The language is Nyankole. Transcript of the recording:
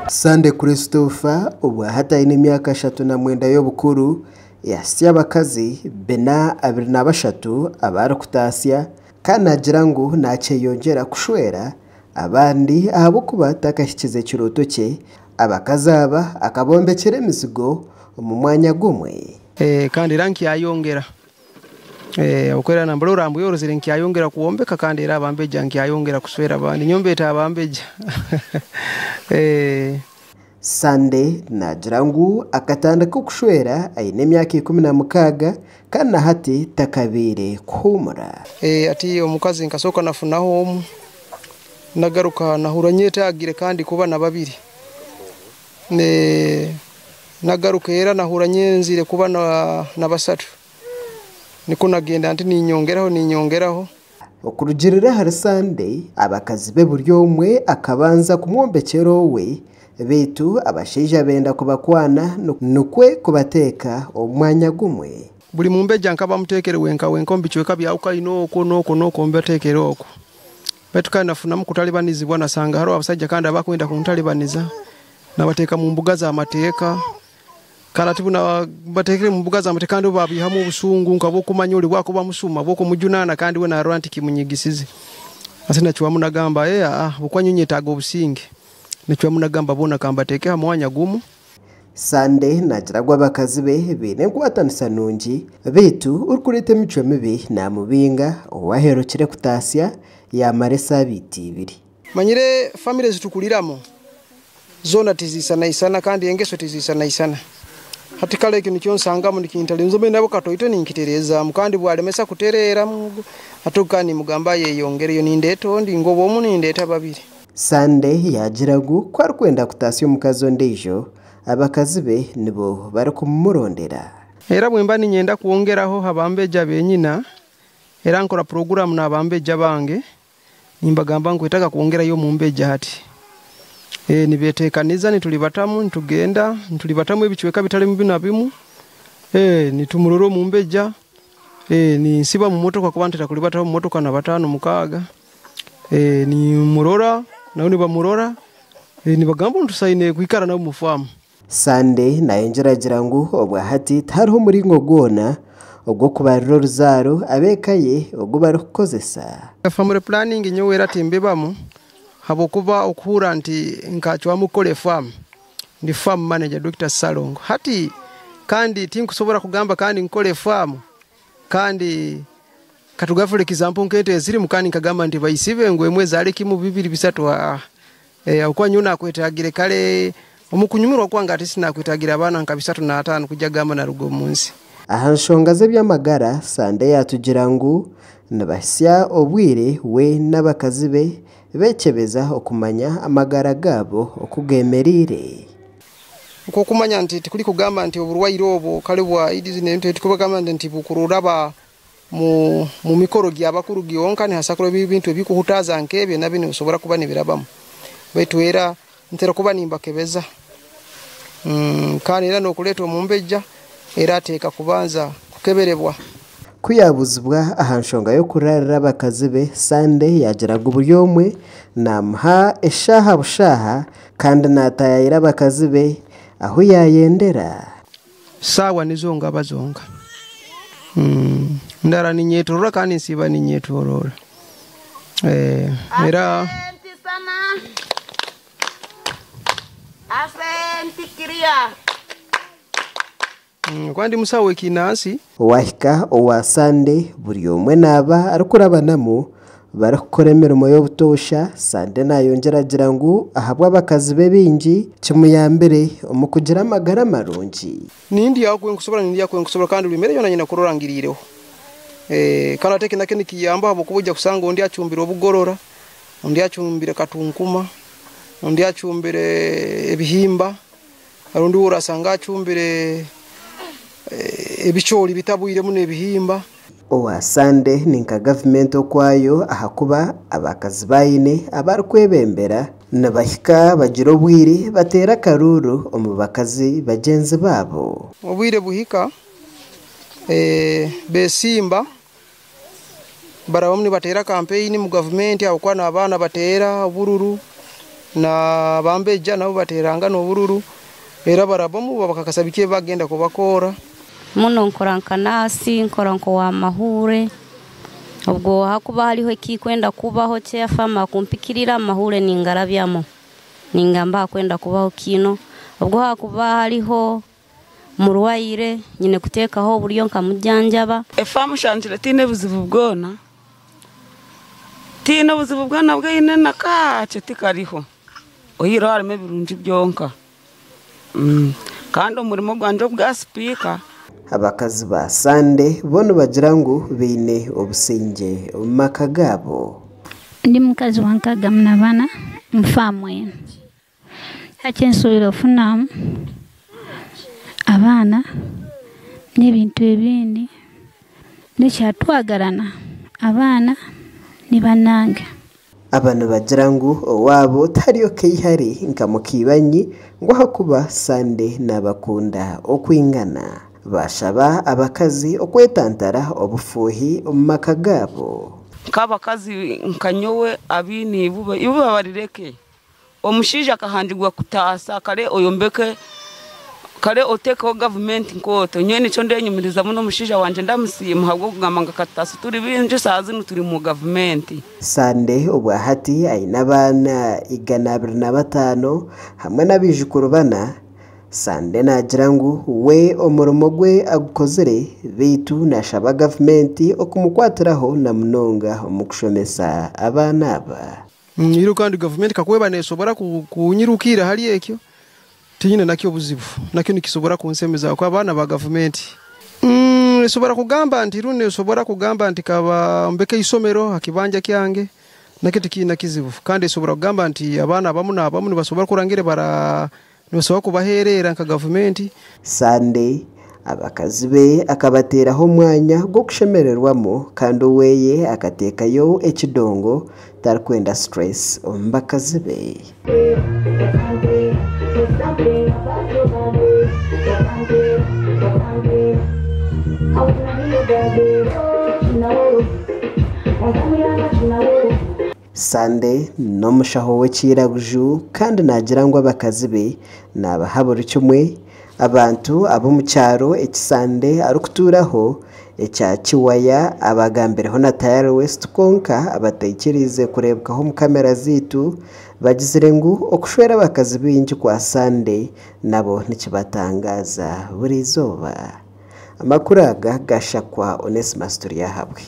Sunday Christopher obwahati aine emyaka 39 y'obukuru yahitsya abakazi bina 23 abarikutaasya kandi naagira ngu nakyeyongyera kushwera abandi ahabw'okuba takahikize ekirooto kye. Abakazi aba akabombekyera emizigo omu mwanya gumwe. Kandi era nkyayongera okwera nambura orambuye orozire nkyayongera kuwombeka kandi era abambeja nkyayongera kuswera abandi nyombeta abambeja. Sunday naagira ngu akatandika okushwera aine emyaka 16 kandi na hati takabaire kuhuumura. Ati omukazi nkasooka nafunaho omu nagaruka nahurra nyetagire kandi kuba na babiri. Nagaruka era nahurra nyenzire kuba na basatu. Nikwo nagenda nti ninyongeraho ninyongeraho. Okurugirira ahari Sunday, abakazi be buri omwe akabanza kumwombekyera owe, beitu abashaija benda kubakwana nikwe kubateeka omu mwanya gumwe. Buri mumbeja nkaba muteekere wenka wenka omu bicweka byawukaine okwo n'okwo n'okwo mbateekere okwo. Beitu kandi nafunamu kutalibanizibwa nasanga hariho abashaija kandi abakwenda kuntalibaniza nabateeka mu mbuga z'amateeka. Kandi ati buna bateekere mu mbuga z'amateeka kandi babihamu obusungu nka bw'okumanya ori bwakuba musuma bw'okumujunana kandi we narora nti kimunyigisize. Ase nachwamu nagamba bukwanyu nyetaaga obusinge. Nachwamu nagamba boona kambateeke ha mwanya gumu. Sunday naagira ngu abakazi be baine enkwatanisa nungi beitu orikureeta emicwe mibi namubinga owaherukire kutaasya yamara esaabiiti ibiri. Manyire famire zitukuliramu zoona tizisanaisana kandi engeso tizisanaisana. Hati kale eki nikyo nsangamu nikintale nzombe nabo katoito ninkitereezaamu kandi bwalemesa kutereeramu ate kandi nimugamba yeyongereyo nindeeta ondi ngoba omu nindeeta babiri. Sunday yagira ngu ku arikwenda kutaasya omukazi ondiijo abakazi be nibo barikumurondera. Era bwemba ninyenda kwongeraho abambeja benyina era nkora puroguramu n'abambeja bange nimbagamba nkwetaaga kwongerayo omumbeja hati. Nibeteekaniza nitulibatamu nitugenda nitulibatamu ebicweka bitali bimu na bimu. Nitumurora omumbeja ninsiba mu motoka kuba ntera kulibatamu mu motoka na 5 6. Nimurora nabo nibamurora nibagamba ntusaine kwikara nabo mu famu. Sunday nayongyera agira ngu obwahati tihariho omuringo gwona ogw'okubarira oruzaaro ab'eka ye ogu barikukozesa. Family planning nyowe era timbibamu habwokuba okuhurra nti nkacwamu kukora efamu ndi farm manager Dr. Salongo. Hati kandi tinkusobora kugamba kandi nkora efamu kandi katugafure example nkente ezirimu kandi nkagamba nti baisibe ngu emwe zali kimu 2 3 okwa nyuna akwetagire kale omukunyumirwa kwanga ati sinakwetagira abaana nka 3 na 5 kujya gamba narugo munsi. Aha nshonga z'ebyamagara Sunday yatugira ngu nibahitsya obwire we n'abakazi be bekyebeza okumanya amagara gaabo okugemereire. Nkokumanya nti tikuri kugamba nti oburwaire obwo kale bwa AIDS n'ebintu tikubagamba nti bukururaba mu mikoro gy'abakuru gyonka nihasakura ebintu ebikuhutaza nk'ebyo nabyo nibisobora kuba nibirabamu. Baitu era ntera kuba nimbakebeza. Kandi era n'okuleeta omumbeja era ateeka kubanza kukeberebwa. Kuyabuzibwa aha nshonga y'okurarira abakazi be, Sunday yagira ngu buri omwe namuha eshaaha bushaaha kandi naatayayira abakazi be ahu yayendera. Saawa nizo ngaba zonka. Ndara ninyetorora kandi nsiba ninyetorora. Era Asante kiria. Kwandi musawo ekinansi wahika owa Sunday buri omwe naba arikurabanamu barikukora emirimo y'obutoosha. Sunday nayongyera agira ngu ahabw'abakazi be bingi kimuyambire omu kugira amagara marungi. Nindi yakwe nkusobora nindi yakwe nkusobora kandi buri mere yona nyina kurorangirireho. Kandi ate kinake nikiyamba habwokuba kusanga ondi acumbire obugorora, ondi acumbire katunkuma, ondi acumbire ebihimba, ondi urasanga acumbire ebicoori bitabwiremu n'ebihimba. Owa Sunday ni nka gavumenti okwayo ahakuba abakazi bayine abarikwebembera nibahika bagira obwire bateera akaruru omu bakazi bagyenzi baabo. Obwire buhika besimba barabamu nibateera kampeyini mu gavumenti ahabwokuba n'abaana bateera obururu. Na bambeja nabo baterangana obururu era barabamu babakakasa biki bagenda kubakora. Muno nkora nka nasi, nkora nk'owamahure, obwo hakuba hariho ekikwenda kubaho kyafama kumpikirira amahure ningarabyamu, ningamba hakwenda kubaho kino, obwo hakuba hariho murwaire nyine kuteekaho oburyo nkamujanjaba. Efaamu shangire tiine buzibu bwona, tiine obuzibu bwona bweine na kakye tikariho, oyihireho harimu ebirungi byonka. Kandi omurimo gwangye ogwa sipiika. Abakazi ba Sande bo nibagira ngu baine obusingye omu maka gaabo. Ndi mukazi wa 64 mu faamu enu. Hati nsuubira ofunamu abaana n'ebintu ebindi nekyatwagarana abaana ni bannange. Aba nibagira ngu owaabo tihariyo keihari nka mukiibanyi ngu ahakuba Sande nabakunda okwingana. Bashaba abakazi okwetantara obufuuhi omu maka gaabo. Nk'abakazi nka nyowe abaine ibuba, ibuba barireke. Omushaija akahandigwa kutaasa kare oyombeke, kare oteekeho gavumenti nkooto. Nyowe nikyo ndenyumirizamu n'omushaija wangye ndamusiima ahabw'okugamba ngu akatutaasa turi baingi shaaha zinu turi mu gavumenti. Sande obwahati aine abaana 225 hamwe n'abaijukuru bana. Sande naagira ngu we omurimo gwe agukozire beitu nashaba gavumenti okumukwatiraho na munonga omu kushomesa abaana aba. Iro kandi gavumenti kakuba neesobora kunyirukira hali ekyo, tinyine nakyo obuzibu, nakyo nikisobora kunsemeza kuba abaana ba gavumenti. Esobora kugamba nti rundi esobora kugamba nti kaba mbeke isomero ha kibanja kyange, nakyo tikiina kizibu. Kandi esobora kugamba nti abaana abamu n'abamu nibasobora kurangire bara nibasobora kubaheerera nka gavumenti. Sande abakazi be akabateeraho omwanya gw'okushemererwamu kandi oweye akateekayo ekidongo tarikwenda stress omu bakazi be. Sande n'omushaho w'ekiraguju kandi naagira ngu abakazi be naabaha buri kimwe. Abantu ab'omu kyaro eki Sande arikutuuraho ekya Kiwaya abagambireho na Tayari West kwonka abataikiriize kureebekaho omu kamera zaitu bagizire ngu okushwera abakazi baingi kwa Sande nabo nikibatangaaza buri izooba. Amakuru aga gashakwa Onesimus Turyahabwe.